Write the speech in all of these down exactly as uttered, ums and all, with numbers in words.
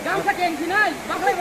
Gamsa keng sinai, baklai.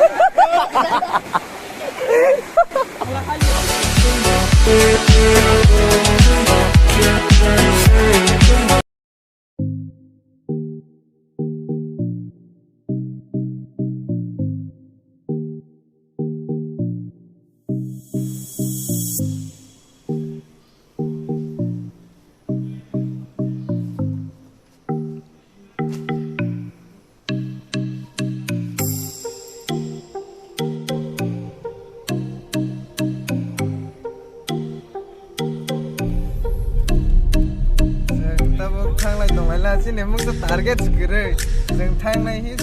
Chwng tabuk thanglai tonglaila, chini mungsa target se kwrwi. Chwng thangnai hi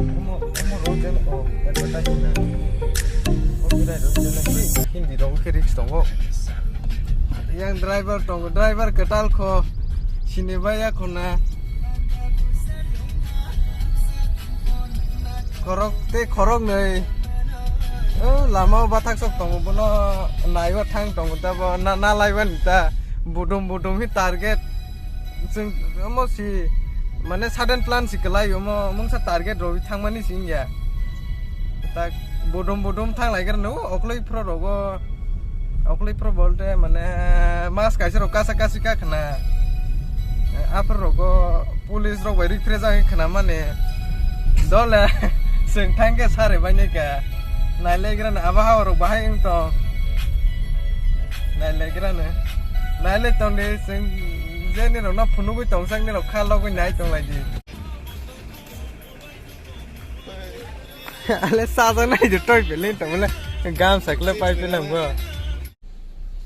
omo, omo road jani, oh, advertise na. Copyright road jani hi Hindi rogo khe risk tongo. Yang driver tongo, driver kwtal kho. Sini baya khuna. Khorok tei khorok nwi. O, lama o bathak sok tongo, bono naiwi thang tongo ta bo, na, na laiwi ta. Budum budum hi target. Chwng omo si, mane, sudden plan si kwlai, omo mungsa target rwi thangmani si wngya. Tak budum budum thang lai gra no, okloi phro rogo. Okloi phro bolte, mane, mas kaisa rok kasa kasi ka khna. Aphro rogo police rok bai rikphrejak khna mani. Dole, chwng thangkhe sare bainai ka. Nailaigrano abo haorok bahai wng tong. Nailaigrano. Nailai tongdi, chwng je nirokno phunugwi tongsak nirok kha logwi nai tonglaidi. Ale sajaknai de toi beleng tongmole. Gam sakle pai pelang bo.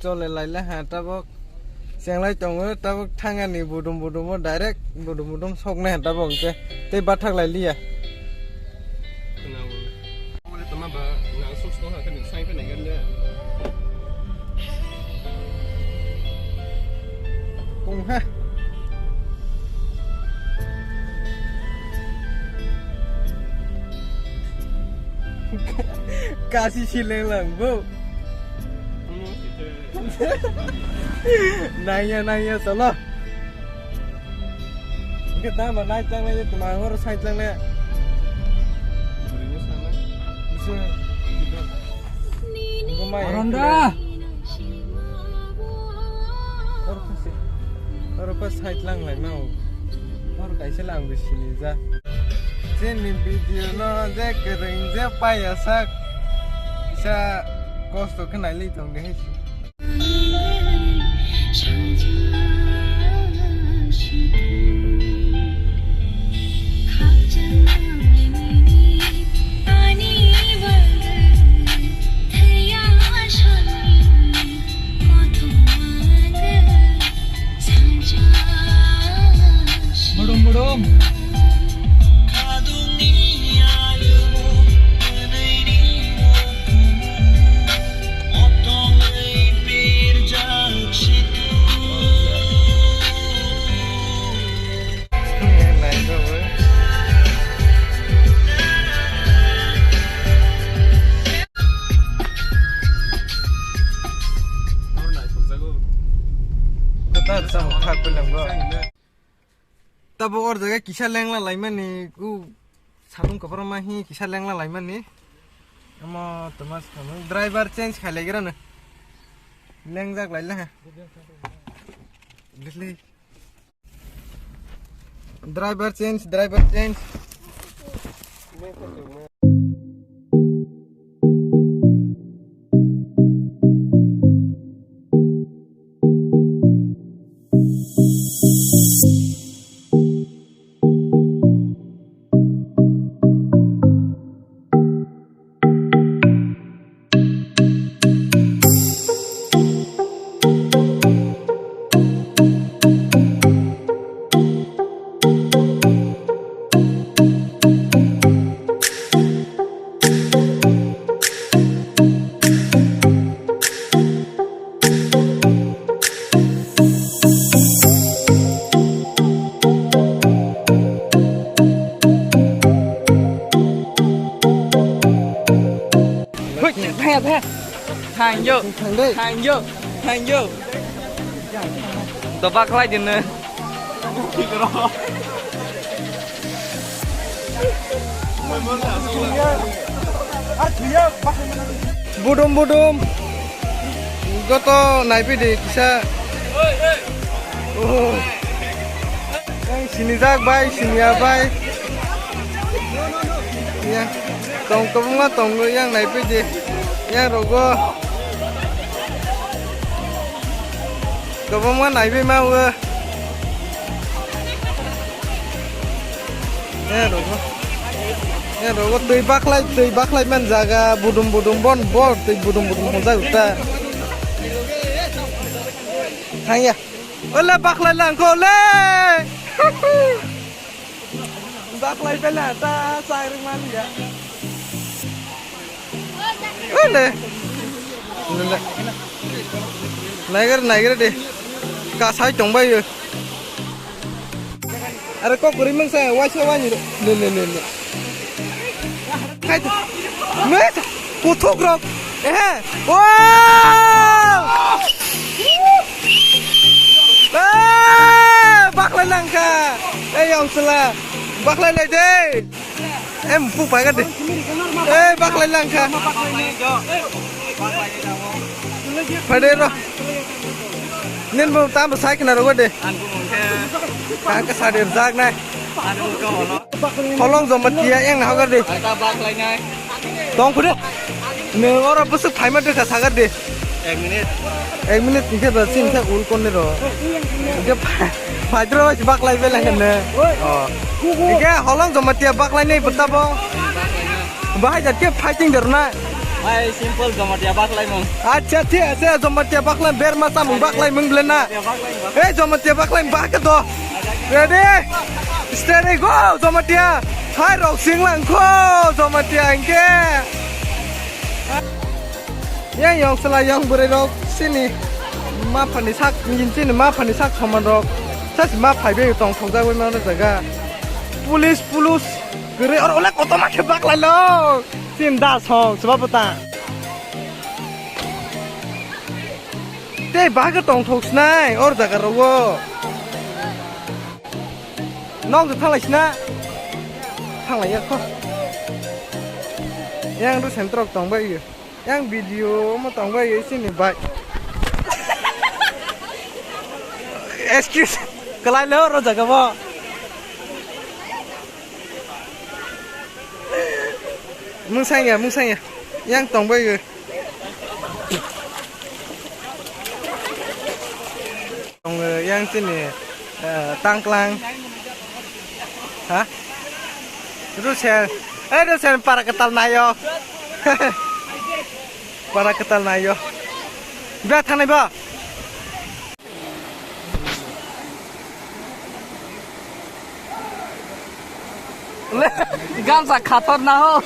Chole laila ha tabok. Chenglai tongo tabok thangani budum budum o direct budum budum soknai ha tabok hwnkhe tei bathak lai liya. Tongha. Kasi sileng lang bo. Nangya, nangya, cholo. Oke, tama nai tang nai, tuma ngor sai tang nai. Bisa. Aronda. Oro pa si-, oro pa side lang lai mau. Oro kaisa lang bisi ni ja. Chini video no je kereng je paya sak. Sa kosto khnai li tong de hai si. Mudum, mudum. Tabuk or jaga kisa lengla laimani, u samung koproma hi kisa lengla laimani. Omo toma samung driver change khai laigrano. Lengjak laila ha. Driver change, driver change. Hui, thaya, thaya. Thangyo. Thangdei. Thangyo. Thangyo. Doba khlai dinno. Budum budum. Goto naipi di kisa. Oh. Yang sinijak bai, sinia bai. Yang tong kobongma tongo yang naipi di. Yang rogo. Kobongma naipi ma o. Eh, rogo. Eh, rogo twi baklai, twi baklai man jaga budum budum bon bor twi budum budum hon jaga ta. Thangya. Ole baklai langkho le. Baklai bela ta sai rung man ya. Ole. Naigar naigar de. Kasai tongbai yo. Are kok kwrwi mangsa waisa wani le le le le. Khai to. Me kuthuk rok. Eh. Wow! Eh, baklai langkha. Eh, yong sela. Baklai lai de. Em pu pai ka de. Eh, baklai langkha. Phade ro. Nin bo tam bo sai khna rogo de. Ang bo mungkhe. Ka ka sa de jak nai. Ang bo ko holo. Holong Jamatia yang na hogar de. Ata bak lai nai. Tong khude. Nung oro busuk phaima de ka sagar de. Ek minute. Ek minute hingke ba sin sa ul kon de ro. Hingke phai, phai dro bak lai bela hene. Oh. Hingke Holong Jamatia bak lai nei beta bo. Bahai jat ke fighting der na. Hai simple Jamatia baklai mung. Acha thik ase Jamatia baklai ber ma samung baklai mung ble na. Jamatia baklai mung. Hey Jamatia baklai mung bahai ke do. Ready? Steady go Jamatia. Hai rok sing lang kho Jamatia hingke. Yang yong sela yang bwrwi rok sini ma phani sak, sini ma phani sak soman rok. Sasi ma phai be tong thok jak bai ma jaga. Police, police. Gere or ole koto ma khe baklai lo. Sin da song, seba pota. Tei bahai khe tongthok sinai or jaga rogo. Nok de thanglai sina. Thanglai ya kho. Yang ru sentrok tong bai yo. Yang video mo tong bai yo sini bai. Excuse. Kalai lo ro jaga bo. Mungsang ya, mungsang ya. Yang tong bai. Tong yang sini, eh, tangklang. Ha? Rusen. Eh, rusen para ketal nayo. Para ketal nayo. Ba thanai ba. Gamsa khator na ho.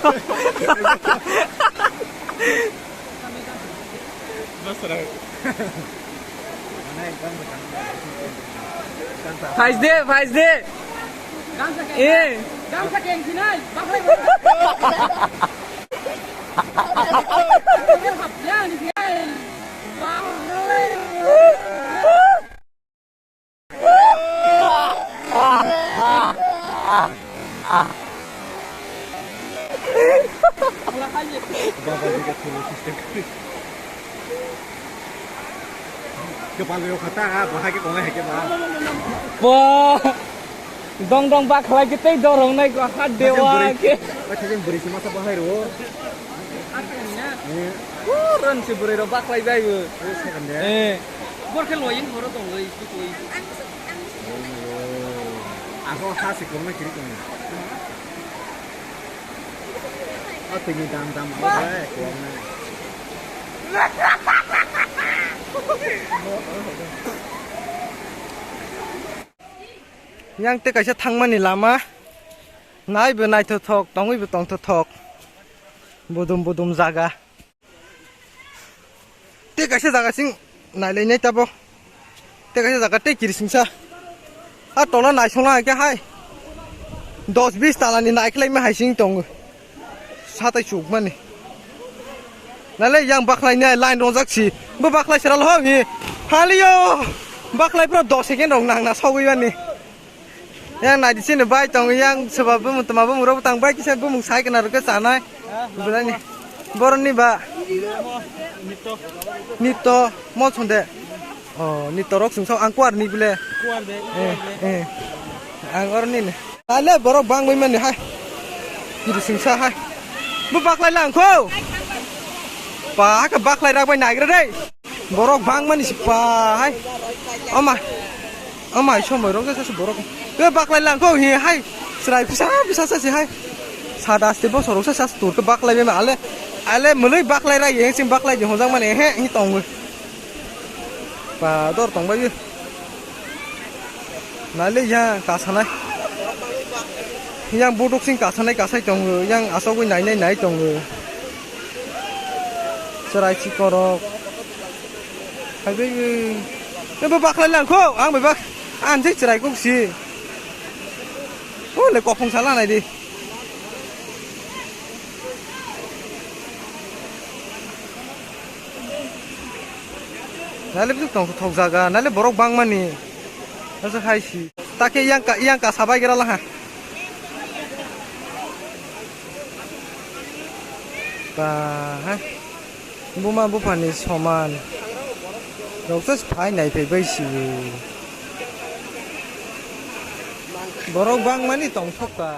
Phais de, phais de. Eh. Kepal yo kata, ah, bahai ke kongai ke ba. Bo, dong dong ba khlai ke tei dorong nai ko hat dewa ke. Bathai jeng beri semasa bahai ro. Ron si bwrwi rok baklai bai bo. Eh. Bor khe loying horo tongwi, tu koi. Ako ha si kong na kiri kong. O tini dam dam ko ba ko na. Yang te kaisa thangmani lama. Naibo naithothok, tongwibo tongthothok. Budum budum jaga. Tei kaisa jaga sing nailainai tabo. Tei kaisa jaga tei kirisingsa. A tola naisongla hwnkhe hai. Dos bis talani naiklaima hai sing tongo. Satai chukmani. Nale yang baklainai line rongjak si. Bo baklai seral ho hi. Haliyo. Baklai pro dos second rok nangna sogwi mani. Yang nai di sini bai tong yang sebab bumung toma bumung rok tang bai kisa bumung sai kena rok chanai. Belai ni. Boroni ba. Nito mo chonde. Oh, nito rok sungsao ang kuar ni bile. Eh, eh. Ang oroni ni. Ale borok bang bai mani hai. Kiri singsa hai. Bu baklai lang kho. Pa ka baklai rak bai naigra dei. Borok bang mani si pa hai. Ama. Ama somoi rok sa borok. Be baklai lang kho hi hai. Srai bisa bisa sa si hai. Sada asti bo sorok sa sa tur ke baklai be ma ale. Ale mulai baklai rai yang sing baklai di hojang mani he hi tong. Pa dor tong bai. Naile yang kasanai. Yang buduk sing kasanai kasai tongo, yang asogwi nainai nai tongo. Chwrai si korok. Haibai, ebo baklai lang kho, ang bai bak, ang jai chwrai kok si. O le kopong sala nai di. Naile bwswk tong thok jaga, naile borok bangmani. Aswk hai si. Take yang ka, yang ka sabai gira laha. Ba, ha. Buma buphani soman. Roksa phai nai phai bai si. Borok bangmani tong thok ka.